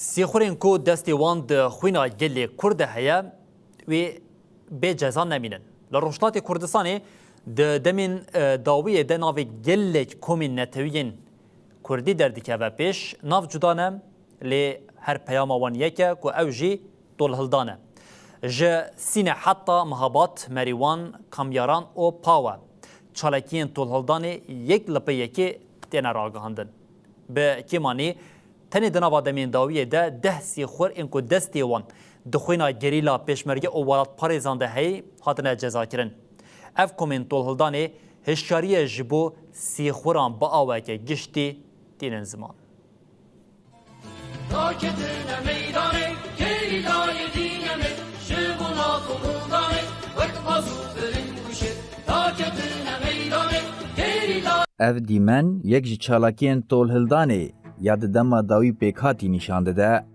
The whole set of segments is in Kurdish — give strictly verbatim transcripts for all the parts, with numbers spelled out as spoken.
Sîxurên ku destê wan di xwîna gelê Kurd de heye, wê bê ceza nemînin. Li Rojhilatê Kurdistanê di demên, e, dawiyê de navê gelek komên netewiyên Kurdî derdikeve pêş, nav cuda ne, lê her peyama wan yek e ku ew jî tolhildan e. Ji Sîne heta Mihabad, Merîwan, Kamyaran û Pawe çalakiyên tolhildanê yek li pey yekê têne ragihandin. Bi kêmanî tenê di nava demên dawiyê de deh sîxur ên ku destê wan di xwîna gerîla, pêşmerge û welatparêzan de heyî hatine cezakirin. Ev komên tolhildanê hişyariye ji bo sîxuran bi aweke giştî tînin ziman. Raketine meydanê, gerîlayê dîne me, ji bo nav û hildanê, wek baz û biling û şêr. Raketine meydanê, gerîla- Ev dîmen yek ji çalakiyên tolhildanê ya di dema dawî pêkhatî nîşan dide.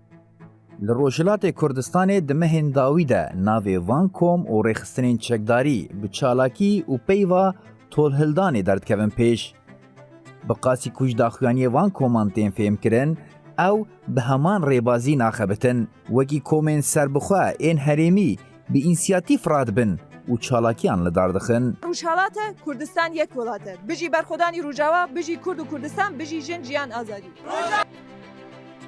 Li Rojhilatê Kurdistanê di mehên dawî de navê van kom û rêxistinên çekdarî bi çalakî û peyva tolhildanê derdikevin pêş. Bi qasî ku ji daxuyaniyê van koman tên fêhmkirin, ew bi heman rêbazî naxebitin. Wekî komên serbixwe ên herêmî bi însiyatîf radibin û çalakiyan li dar dixin. Rojhilate Kurdistan yek welat e. Bijî berxwedanî Rojawa, bijî Kurd û Kurdistan, bijî jin, jiyan, azadî.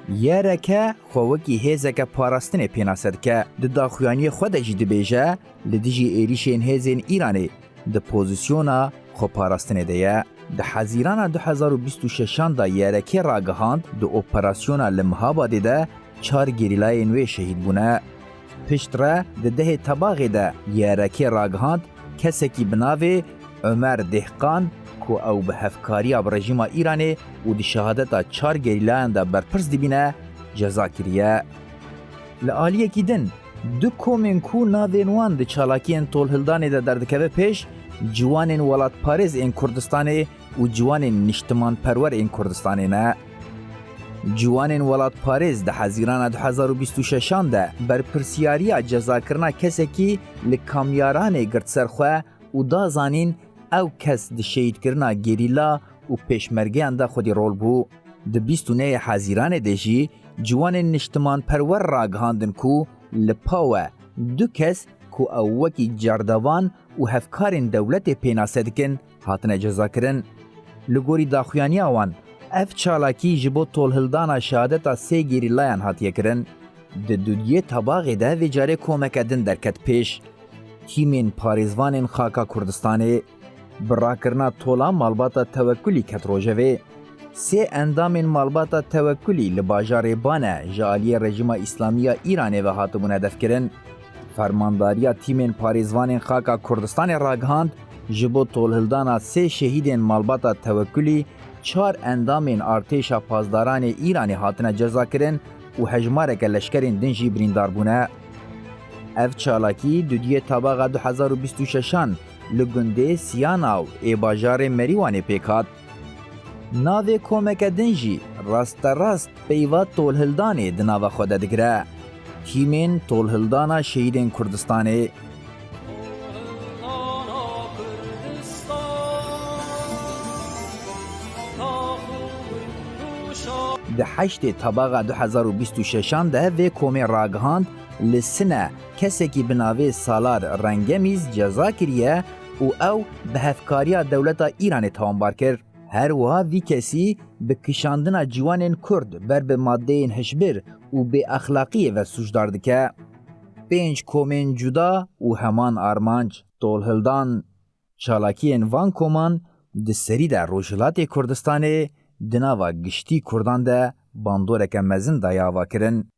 Y R K xwe wekî hêzeke parastinê pênase dike. Di daxuyaniyê xwe de jî dibêje, li dijî êrîşên hêzên Îranê di pozîsyona xweparastinê de ye. Di Hezîrana du hezar û bîst û şeşan de Y R K ragihand, di operasyona li Mihabadê de çar gerîlayên wê şehîd bûne. Piştre di dehê Tebaxê de Y R K ragihand, kesekî bi navê Omer Dehqan, ku ew bi hevkariya bi rejîma Îranê û di şehadeta çar gerîlayan de berpirs dibîne, ceza kiriye. Li aliyekî din, du komên ku navên wan di çalakiyên tolhildanê de derdikeve pêş, ciwanên welatparêz ên Kurdistanê û ciwanên niştimanperwer ên Kurdistanê ne. Ciwanên welatparêz di Hezîrana du hezar û bîst û şeşan de berpirsiyariya cezakirina kesekî li Kamyaranê girt ser xwe û da zanîn, ew kes di şehîdkirina gerîla û pêşmergeyan de xwedî rol bû. Di bîst û nehê Hezîranê de jî ciwanên niştimanperwer ragihandin ku li Pawe du kes ku ew wekî cerdevan û hevkarên dewletê pênase dikin, hatine cezakirin. Li gorî daxuyaniya wan, ev çalakî ji bo tolhildana şehadeta sê gerîlayan hatiye kirin. Di dudiyê Tebaxê de vê carê komeke din derket pêş. Tîmên parêzvanên xaka Kurdistanê bi rakirina tola malbata Tewekulî ket rojevê. Sê endamên malbata Tewekulî li bajarê Bane ji aliyê rejîma Îslamî ya Îranê ve hatibûne hedefkirin. Fermandariya tîmên parêzvanên xaka Kurdistanê ragihand, ji bo tolhildana sê şehîdên malbata Tewekulî, çar endamên artêşa pasdaranê Îranê hatine cezakirin û hejmareke leşkerên din jî birîndar bûne. Ev çalakî dudiyê Tebaxa du hezar û bîst û şeşan li gundê Siyanaw ê bajarê Merîwanê pêk hat. Navê komeke din jî rasterast peyva tolhildanê di nava xwe de digire. Tîmên tolhildana şehîdên Kurdistanê. Di heştê Tebaxa du hezar û bîst û şeşan de vê komê ragihand, li Sine kesekî bi navê Salar Rengemîz ceza kiriye û ew bi hevkariya dewleta Îranê tawanbar kir. Her wiha vî kesî bi kişandina ciwanên Kurd ber bi maddeyên hişbir û bêexlaqiyê ve sûcdar dike. Pênc komên cuda û heman armanc, tolhildan. Çalakiyên van koman di serî de Rojhilatê Kurdistanê di nava giştî Kurdan de bandoreke mezin daye avakirin.